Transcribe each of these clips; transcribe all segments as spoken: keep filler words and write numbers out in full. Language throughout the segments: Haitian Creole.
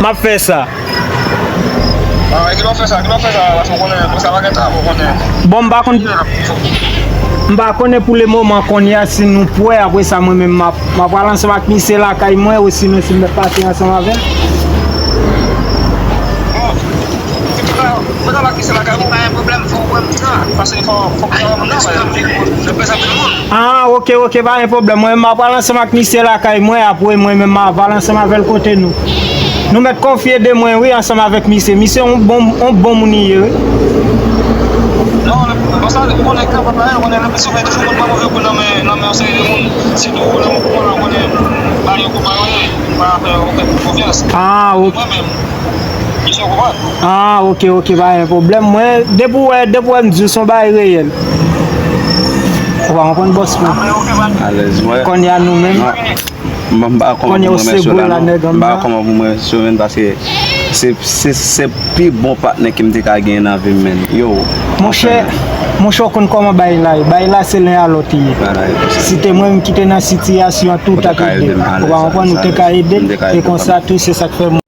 M ap fè sa. Ah, e ki lè w fè sa? Ki lè w fè sa? Paske w konnen, konsa pa gen tan, ou konnen. Bon, m pa konn. M pa konnen pou le moman kounye a si nou prè, apre sa mwen menm m ap, m ap pral ansanm ak misye lakay mwen, osinon si m mèt pase ansanm avè l. Mwen ansanm ak misye lakay mwen, pa gen pwoblèm, fò w pran tan, paske fò, fò w pran moun nan, paske anpil moun, yo prezante moun. Ah, ok, ok, pa gen pwoblèm. Mwen menm m ap pral ansanm ak misye lakay mwen, apre mwen menm m ap pral ansanm avè l kote nou. Nou mèt konfye de mwen, wi, ansanm avèk misye. Misye yon bon, yon bon moun li ye, wi. Non, lè, konsa, ou konnen kravat la, ou konnen lè misye fè toujou moun pran move kou nan men, nan men yon seri de moun. Sitou lè moun konprann, ou konnen, ba yo konprann, pa fè okenn moun konfyans. Ah, ok. Mwen menm, misye konprann. Ah, ok, ok, pa gen pwoblèm. Mwen, depi w wè, depi w wè m di w se yon bagay reyèl. Ou pa konprann, bòs mwen? Alèz, mwen. Kounye a nou menm. Mwen. Mwen, m pa wè kòman pou mwen remèsye w la, non. M pa wè kòman pou mwen remèsye w, menn, paske se, se, se pi bon patnè ke m te ka genyen nan vi m, menn. Yo, monchè, monchè, w konn kòman bagay la ye? Bagay la se len a lòt li ye. Si te mwen menm ki te nan sitiyasyon an tou, w t ap ede m. Ou pa konprann, ou te ka ede m. E konsa tou, se sa k fè mwen.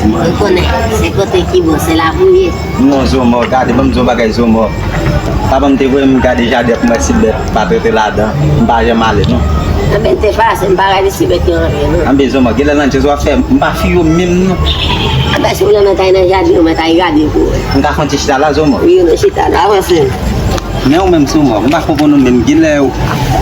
Ou konnen, se kote ki bon, se la pou ye. Non, Zomò, gade, ban m di yon bagay, Zomò. Papa m te voye m gade jaden pou m wè si bèt pa trete ladan. M pa janm ale, non. Anben, te pase, m pa gade si bèt yo antre, non. Anben, Zomò, genlè nan djez w ap fè, m pa fi yo menm, non. Anben, si w nan kay nan jaden, ou mèt al gade pou wè. M ka fè yon ti chita la, Zomò? Wi, ou nan chita la, avanse. Men ou menm, Zomò, m pa konprann ou menm. Genlè,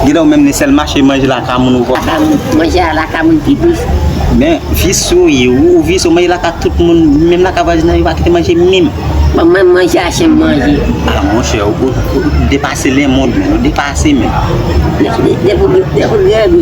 genlè ou menm, ni sèl mache manje lakay moun ou fò. Lakay moun, manje a lakay moun ki plis. Men, visye w ye, ou, ou visye w manje lakay tout moun, menm lakay vwazinay, ou pa kite manje menm. Mwen, mwen, manje a chen m manje. Ah, monchè, ou, ou, ou depase lemonn, menn, ou depase, menn. De, de, depi, depi grèg,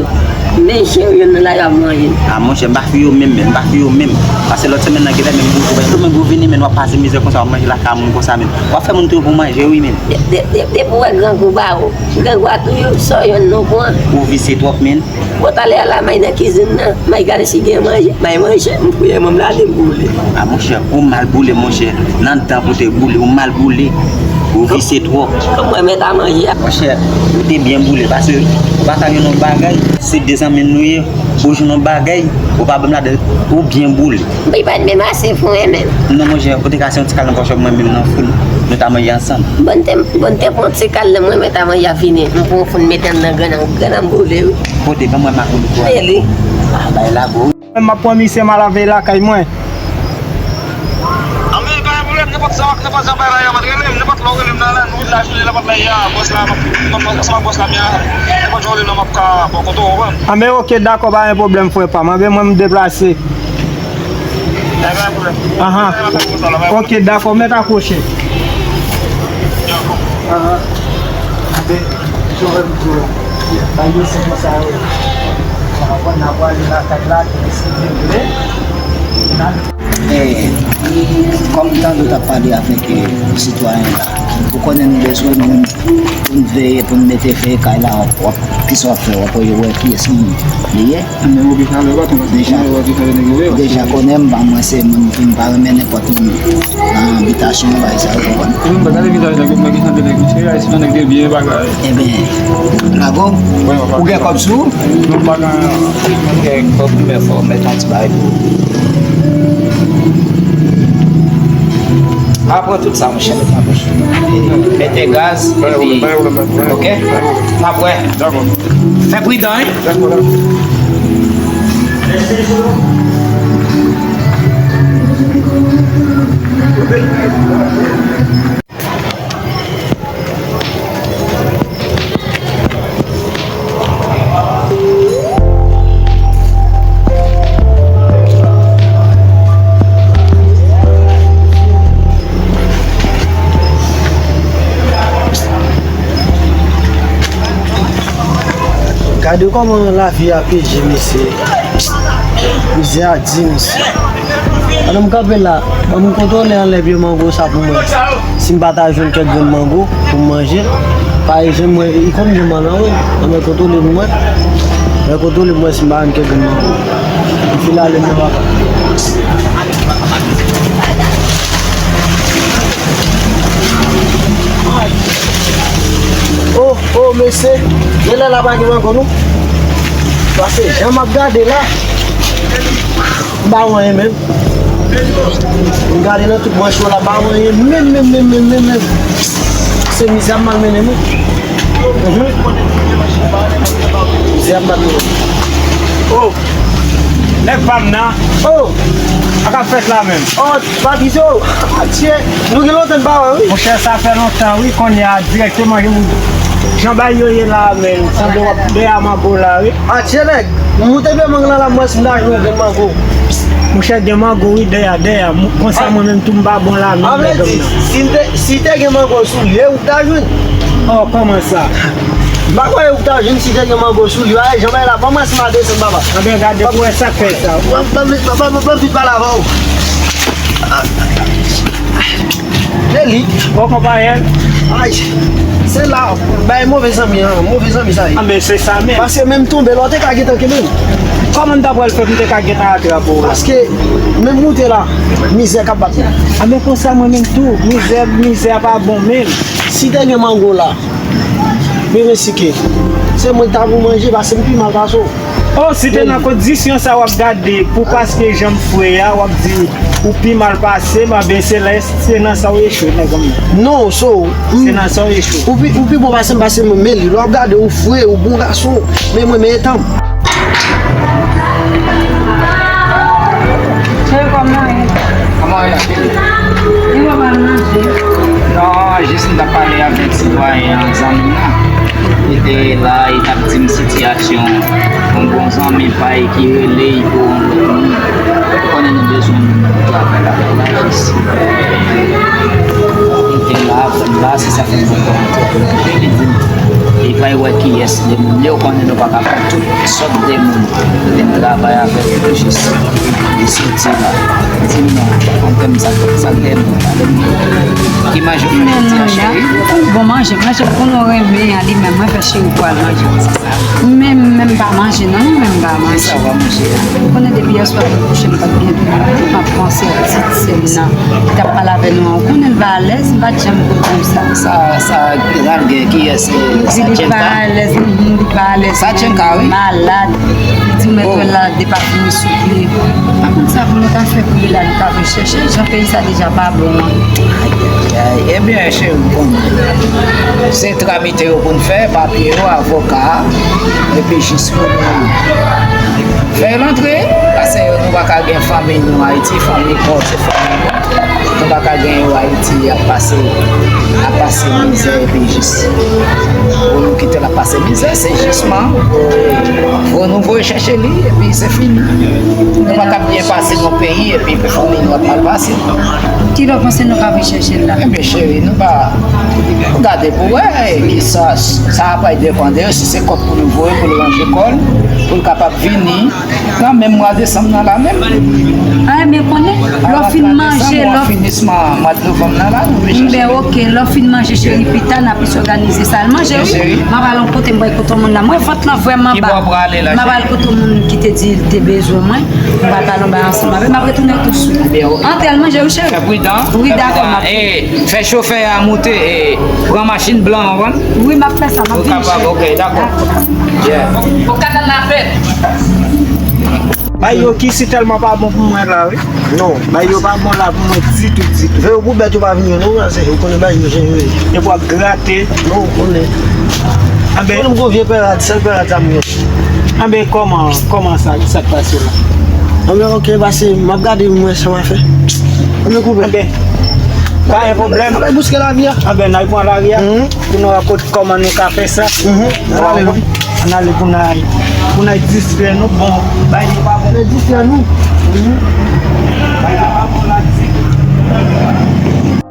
men chen yo nan la, y ap manje. Ah, monchè, m pa fi yo menm, menn, m pa fi yo menm. Pase lòt semèn nan, genlè menm gwo, gwo, gwo, menm gwo vini, menn, w ap pase mizè konsa, w ap manje lakay moun konsa, menn. W ap fè moun touye pou manje, wi, menn. De, de, de, depi w wè grangou ba ou, grangou a touye w, sa w jwenn non pran. Ou visye twòp, menn. Bon, talè a la, m al nan kizin nan, m al gade si gen manje, m al manje, m fouye men m la, m boule. Ah, monchè, ou mal boule, monchè. Nan dan pou te boule, ou mal boule. Ou visye twòp. Kòman mwen mèt a manje a? Monchè, ou te byen boule, paske ou pa ka jwenn yon bagay, se de zanmi nou ye, ou jwenn yon bagay, ou pa ban m ladan, ou byen boule. Bay pa t menm ase fon, en, menm. Non, monchè, ou te ka se yon ti kal nan pòch mwen menm nan foun. Nou ta manje ansanm. Bon, te, bon, te pran yon ti kal nan mwen, mwen ta manje a fini. M pran yon foun, mete anndan, grann nan, grann nan boule, wi. Pote, ban mwen makouloukou a. Meli. Ah, bay la, gwo. Mwen, m ap pran misye, m al avè l lakay mwen. Anben, pa gen pwoblèm, nenpòt sa, nenpòt jan bagay la ye, w mèt rele m, nenpòt lè w rele m nan, la, nou vin la jounen, nenpòt lè y a, bòs la, m ap, m ap, ansanm ak bòs la, m ye a, nenpòt jan w rele m nan, m ap ka bò kote w, ou konprann? Anben, ok, dakò, pa gen pwoblèm, frè pa m. Anben, mwen, m deplase. Ahan. Ok, dakò, mèt akwoche. Ahan. Anben, jan w wè m di w la, bay yo se konsa yo. Sa va pran, n a prale lakay la, ki deside vle. E, kòm tande w t ap pale avèk, e, sitwayen la, ou konnen nou bezwen moun pou n veye, pou n mete veye kay la pwòp. Kisa w ap fè? W ap wè kiyès moun li ye? Men ou gen chalè patwon, paske deja, ou gen chalè nèg yo ye, deja konnen m pa, mwen se moun ki m pa renmen nenpòt moun nan abitasyon, bagay sa yo, konprann? Ou menm pa gade vizaj nèg yo, mwen ki tande nèg misye a, se yon nèg de byen bagay. Ebyen, Lago, ou gen kòb sou ou? Non, m pa gen, m gen kòb, men fò m mete yon ti bagay pou ou. Apre tout sa, monchè, mete nan pòch. Mete gaz, epi, ok? N ap wè. Fè pridan, wi. Gade kòman lavi a peje, mesye. Mizè a di, mesye. Pandan m kanpe la, ban m kontwole anlè pye mango sa pou mwen. Si m pa ta jwenn kèk grenn mango pou m manje, pa egzanp, mwen, li konn gen mannan, wi. Ann mwen kontwole pou mwen. Mwen kontwole pou mwen si m pa jwenn kèk grenn mango. M file ale, mwen papa. Oh, oh, mesye, genlè la pa gen mango non. Paske jan m ap gade la, m pa wè anyen menm. M gade nan tout branch yo la, m pa wè anyen menm, menm, menm, menm, menm, menm. Se mizè ap malmennen m wi. Mhm. Mizè ap malmennen m. Oh, nèg pa m nan. Oh, sa k ap fèt la menm? Oh, Patricio, atye, nou gen lontan n pa wè wi. Monchè, sa fè lontan wi, kounye a dirèkteman jan bagay yo ye la a, men sanble w ap dèyè mango la wi. Atye nèg, m moute pye mango la la, m wè si m ta jwenn yon grenn mango. Monchè, gen mango wi dèyè, dèyè. Mou-, konsa mwen menm tou m pa bon la menm. An vle di, si m te, si te gen mango sou lye, ou ta jwenn. Oh, kòman sa? M pa kwè ou ta jwenn si te gen mango sou lye a, jan bagay la, ban m wè si m a desann papa. Anben gade pou wè sa k fè sa. Ban, ban, ban, ban, ban, ban vit pale avè w. Se li. Bon, konpayèl. Ay, se la, bay move zanmi an, move zanmi sa ye. Anben, se sa menm. Paske menm tonbe la, w te ka gentan kenbe m. Kòman m ta pral fè pou m te ka gentan atrape w la? Paske menm moute la, mizè k ap bat mwen. Anben, konsa mwen menm tou, mizè, mizè a pa bon menm. Si te gen mango la, men, men sike. Se mwen ki ta pou manje, paske m pi mal pase w. Oh, si te nan kondisyon sa w ap gade pou paske jan m fre a, w ap di ou pi mal pase m, anben se lè, se nan sa w echwe, nèg mwen. Non, so, se nan sa w echwe. Ou pi, ou pi bon pase m, pase mwen, men li. Lè w ap gade, ou fre, ou bon gason, men mwen, men etan m. Cheri, kòman ye? Kòman ye? Li pa mal manje? Non, jis m t ap pale avèk sitwayen an, zanmi m nan. Li te la, li t ap di m sitiyasyon yon bon zanmi pa l ki rele l pou yon lòt moun. Ou konnen nou bezwen moun pou travay la, pou lajistis. Li te la, pou l la, se sa fè m pran kòmantè pou li. Li di m, li pral wè kiyès de moun yo, konnen nou pa ka pran tout sòt de moun. Li te travay avèk yo jis. Li soti la. Di m non, an tèm sa, sa k dèyè nou, pale m. Ki manje w fè jodi a, cheri? Bon manje, manje pou nou renmen an li menm, mwen fè cheri pou al manje. Men, men m pa manje non, men m pa manje. Kisa w pa manje a? Ou konnen depi yèswa m kouche m pa t byen dòmi, m ap panse a pitit sè m nan. Li t ap pale avè nou an, ou konnen l pa alèz, m pa t janm konn konsa. Sa, sa, Ralgè, kiyès, eh, Satchenka? Li pa alèz, mhm, li pa alèz. Satchenka, wi. Malad. Li di m mèt wè l la depafini sou pye. Pa konn sa pou nou ta fè pou li la, nou ta vin chèche. Jan peyi sa deja pa bon an. Ay, ay, ay. Ebyen, cheri, bon. Se tramite yo pou n fè, papye yo, avoka, epi jis pou nou fè yo antre, paske nou pa ka gen fanmi nou Ayiti, fanmi pa w se fanmi nou. Nou pa ka gen yo Ayiti ap pase, ap pase mizè epi jis pou nou kite l ap pase mizè, se jisman pou nou voye chèche li epi se fini. Nou pa ka byen pase nan peyi epi pou fanmi nou ap mal pase. Kilè w panse nou ka vin chèche l la? Ebyen cheri, nou pa, nou gade pou wè, epi sa, sa ap depann de yo, si se kòb pou nou voye pou l ranje kò l, pou l kapab vini. Nan menm mwa desanm nan la menm. A, men konnen, lè w fin manje, lè w finisman mwa novanm nan la, nou vin chèche. Ben, ok, lè w fin manje, cheri, pita, n a plis òganize sa. Al manje, wi. M ap al yon kote, m pral kote yon moun la. Mwen, vant lan vrèman ba. M ap al kote yon moun ki te di l te bezwen mwen. M pral pale yon bagay ansanm avè l. M ap retounen tousuit. Antre al manje, wi, cheri. Fè pridan. Wi, dakò, m ap. Fè chofè a moute, e, pran machin blan an, konprann? Wi, m ap fè sa, m ap vini, cheri. Ok, dakò. Yeah. Ou ka nan navèt. Bay yo ki si tèlman pa bon pou mwen la, wi. Non, bay yo pa bon la pou mwen ditou, ditou. Fè yo pou bèt yo pa vin yo, non, se, ou konnen bay yo jan yo ye. Epi w ap grate. Non, ou konnen. Anben. Ou konnen m gon vye pè rad, sèl pè rad sa m gen. Anben, kòman, kòman sa, sa k pase la? Anben, ok, pase, m ap gade, m wè sa m a fè. Anben, koupe. Anben, pa gen pwoblèm. Anben, bouske lari a. Anben, n al pran lari a. Mhm. Pou nou wè kot kòman nou ka fè sa. Mhm. Ann ale, wi. Ann ale pou n al, pou n al distrè nou. Bon, bay nou pa bon. Ann distrè nou. Mhm. Bay nou pa bon la, ditou.